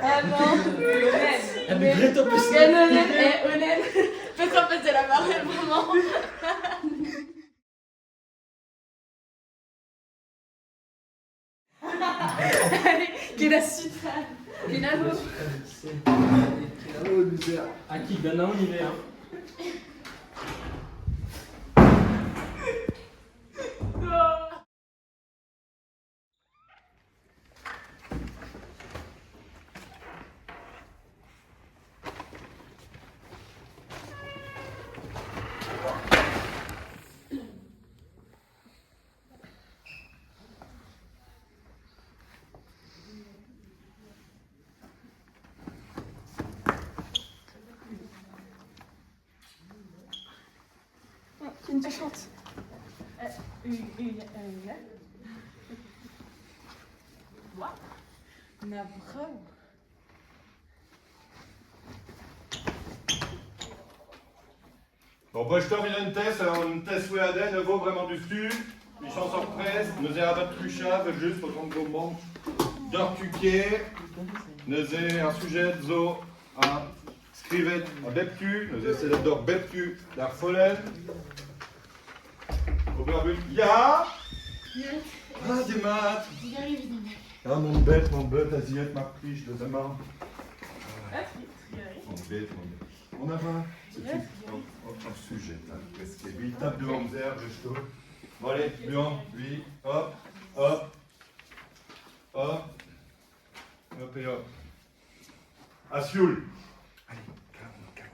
Ah non, Onen. Eh, Onen, petra peus da lavaret bremañ? Allez, ket a suite. Kenavo. Kenavo, loser. Ah, qui donne un hiver. Ken tu chantes. Na brav. Bon, bah, je termine une test, une test weaden, vaut vraiment du stu. Ils s'en sortent presque, nous avons truchave, juste au grand d'or tuke, nous un sujet zo a skrivet a beptu, nous essaie d'or beptu la follen. Oberbut, ya Ah, des maths. Ah, mon bête, mon bête, aziet, ma pliche, de demain. Mon bête, mon bête. On a pas. C'est un sujet, presque. Lui, il tape devant Mzer, je te. Bon, allez, Luan, lui, hop, hop, hop, hop et hop. Asioul. Allez, calme, calme.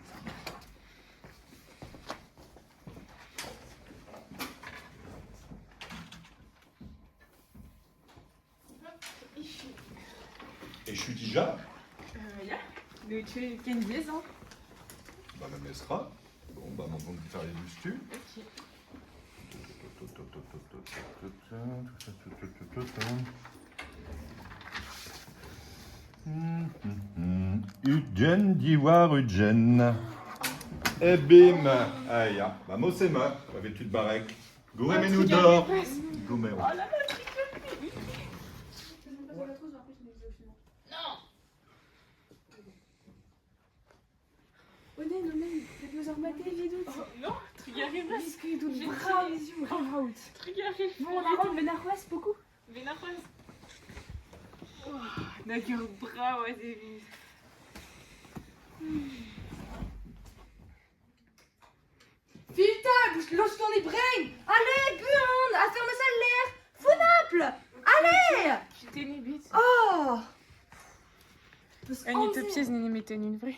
Et je suis déjà. Ya. Mais tu es ken diaes, hein. Bah, la mesra. Bon, bah, mon bon faire les du Ok. Ugen diwar ugen. E bim. Aïe, bah mosema, vêtu de barek. Gouré d'or. Gourmet. Oh là là, Onen, onen, faites-nous armater, les doutes. Non, trugarez Biscuit, doute, bras, out. Trugarez. Bon, on arrête, Benarroise, beaucoup. Benarroise. Oh, D'accord, bravo, c'est Putain, bouge lance ton les brain. Allez, buan, affaire de salaire. Founaple. Allez. Putain, les bêtes. Oh. Un utopie, n'est une vraie.